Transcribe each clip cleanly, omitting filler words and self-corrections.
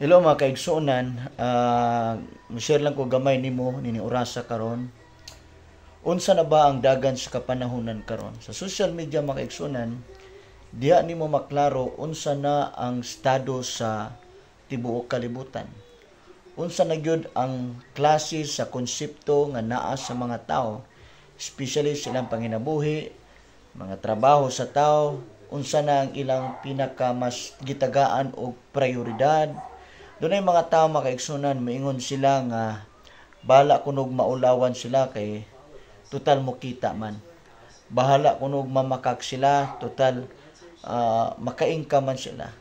Hello, mga kaigsuonan, share lang ko gamay nimo nini orasa karon. Unsa na ba ang dagan sa kapanahonan karon? Sa social media, mga kaigsuonan, diha nimo maklaro unsa na ang estado sa tibuok kalibutan. Unsa na gyud ang klase sa konsepto nga naa sa mga tao, especially sa ilang panginabuhi, mga trabaho sa tao, unsa na ang ilang pinaka mas gitagaan og prioridad. Dunay mga tao, mga kaigsuonan, moingon sila nga bahala kunog maulawan sila kay total mo kita man. Bahala kunog mamakak sila, total makaingka man sila.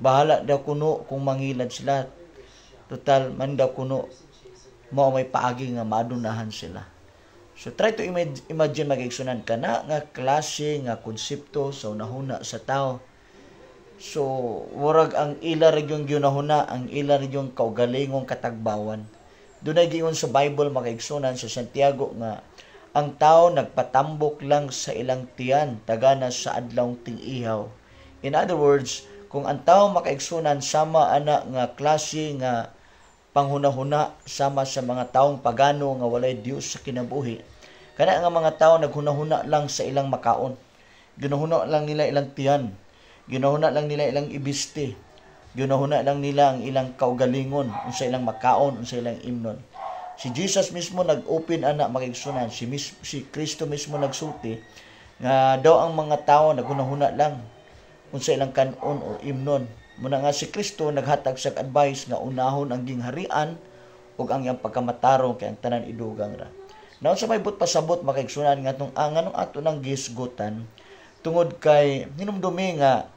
Bahala daw kuno kung mangilad sila, total man daw kuno mao may paagi nga madunahan sila. So try to imagine, mga kaigsuonan, kana nga klase nga konsepto sa unahuna sa tao. So, murag ang ila ra yung giunahuna, ang ila ra yung kaugalingong katagbawan. Dunay giingon sa Bible, mga kaigsuonan, sa Santiago, nga ang tao nagpatambok lang sa ilang tiyan tagana sa adlawng ting-ihaw. In other words, kung ang tao, mga kaigsuonan, sama ana nga klase nga panghunahuna sama sa mga taong pagano nga walay Dios sa kinabuhi, kana nga mga tao naghunahuna lang sa ilang makaon. Ginahuna lang nila ilang tiyan. Ginahuna lang nila ilang ibisti. Ginahuna lang nila ang ilang kaugalingon, unsa ilang makaon, unsa ilang imnon. Si Jesus mismo nag-open ana, mga kaigsuonan, si Kristo mismo nagsulti nga daw ang mga tao naghunahuna lang unsa ilang kanon o imnon. Muna nga si Kristo naghatag sa advice nga unahon ang gingharian ug ang iyang pagkamatarong kay ang tanan idugang ra. Naon sa may but pasabot, mga kaigsuonan, nga tong ang anong ato nang gisgutan tungod kay hinumdumi nga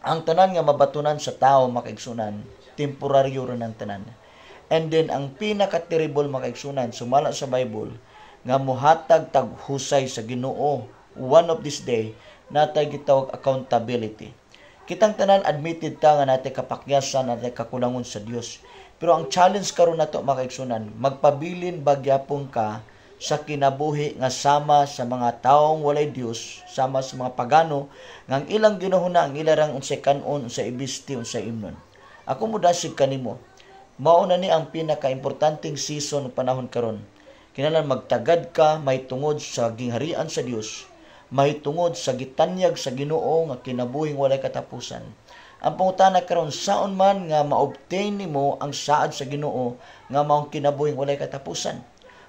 ang tanan nga mabatunan sa tao, mga kaigsuonan, temporaryo ra ng tanan. And then ang pinaka-terrible, mga kaigsuonan, sumala sa Bible nga muhatag tag husay sa Ginoo one of this day, natay gitawag accountability. Kitang tanan admitted ta nga natay kapakyasan, natay kakulangon sa Dios. Pero ang challenge karon nato, mga kaigsuonan, magpabilin ba gyapon ka sa kinabuhi nga sama sa mga taong walay Dios, sama sa mga pagano nga ang ilang ginahuna ang ilarang unsay kanon, unsay ibisti, unsay imnon? Ako modasig kanimo, mao na ni ang pinakaimportanteng season ug panahon karon. Kinahanglan magtagad ka mahitungod sa gingharian sa Dios, mahitungod sa gitanyag sa Ginoo nga kinabuhing walay katapusan. Ang pangutana karon, saon man nga ma-obtain nimo ang saad sa Ginoo nga maong kinabuhing walay katapusan?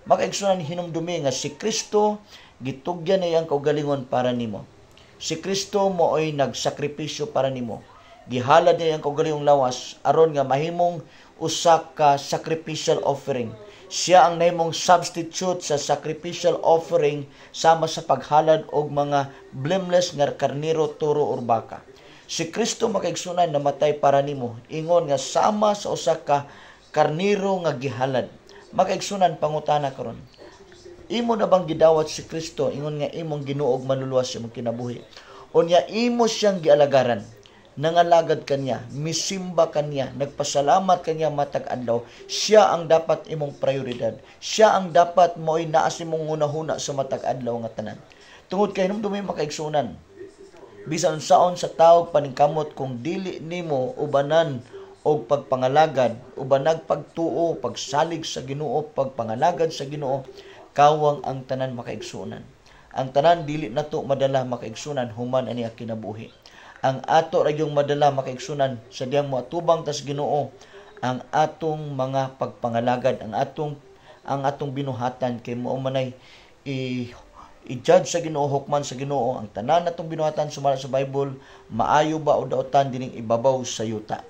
Mga kaigsuonan, hinumdumi nga si Kristo gitugyan niya ang kaugalingon para nimo. Si Kristo mooy nagsakripisyo para nimo. Gihalad niya ang kaugalingong lawas aron nga mahimong usa ka sacrificial offering. Siya ang nahimong substitute sa sacrificial offering sama sa paghalad og mga blameless nga karnero, toro or baka. Si Kristo, mga kaigsuonan, namatay para nimo ingon nga sama sa usa ka karnero nga gihalad. Mga kaigsuonan, pangutana karon, imo na bang gidawat si Kristo ingon nga imong Ginoo ug Manluluwas sa imong kinabuhi? Unya imo siyang gialagaran, nangalagad kaniya, misimba kaniya, nagpasalamat kaniya matag adlaw? Siya ang dapat imong prioridad. Siya ang dapat mo'y naa sa imong hunahuna sa matag adlaw nga tanan. Tungod kay hinumdumi, mga kaigsuonan, bisan unsaon sa tawag paningkamot, kung dili nimo ubanan og pagpangalagad, ubanag pagtuo, pagsalig sa Ginoo, pagpangalagad sa Ginoo, kawang ang tanan, mga kaigsuonan. Ang tanan dili nato madala, mga kaigsuonan, human ani ang kinabuhi. Ang ato ra yung madala, mga kaigsuonan, sa diyang moatubang tas Ginoo, ang atong mga pagpangalagad, ang atong binuhatan kay mao manay i-judge sa Ginoo, hukman sa Ginoo ang tanan natong binuhatan sumala sa Bible, maayo ba o daotan dining ibabaw sa yuta.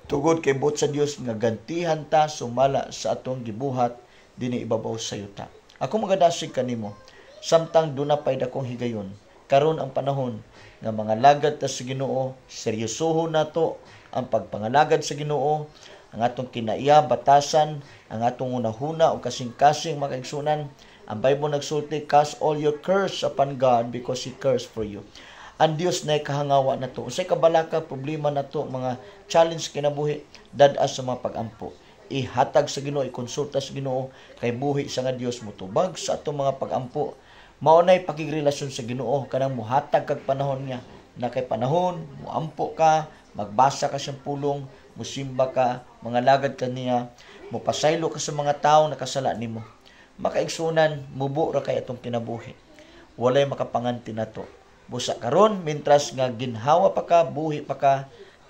Tugod kay buot sa Dios nga gantihan ta sumala sa atong gibuhat dinhi ibabaw sa yuta. Ako magadasig kanimo, samtang duna pay dakong higayon, karon ang panahon nga mangalagad ta sa Ginoo, seryosohon nato ang pagpangalagad sa Ginoo, ang atong kinaiya, batasan, ang atong hunahuna o kasing-kasing, mga kaigsuonan. Ang Bible nagsulti, "Cast all your cares upon God because He cares for you." Ang Dios na kahangawa nato. Unsay kabalaka, problema nato, mga challenge kinabuhi, dad-a sa mga pag-ampo. Ihatag sa Ginoo, ikonsulta sa Ginoo kay buhi sa nga Dios motubag sa atong mga pag-ampo. Mao nay pakigrelasyon sa Ginoo, kanang muhatag kag panahon niya na kay panahon, muampo ka, magbasa ka siyang pulong, Musimba ka, mangalagad ka niya, mopasaylo ka sa mga tawo nakasala nimo. Makaigsunan, mubo ra kay atong kinabuhi. Walay makapanganti nato. Busa karon, mintras nga ginhawa pa ka, buhi pa ka,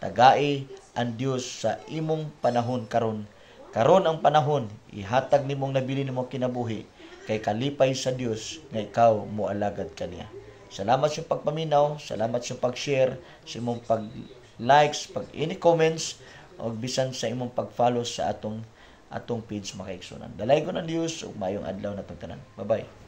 tagai ang Dios sa imong panahon karon. Karon ang panahon, ihatag nimong nabili nimo kinabuhi kay kalipay sa Dios nga ikaw moalagad kaniya. Salamat sa pagpaminaw, salamat sa pag-share, sa imong pag-likes, pag any comments, o bisan sa imong pag-follow sa atong atong page, makaigsunan. Dalaygon ang Dios ug maayong adlaw natong tanan. Bye-bye.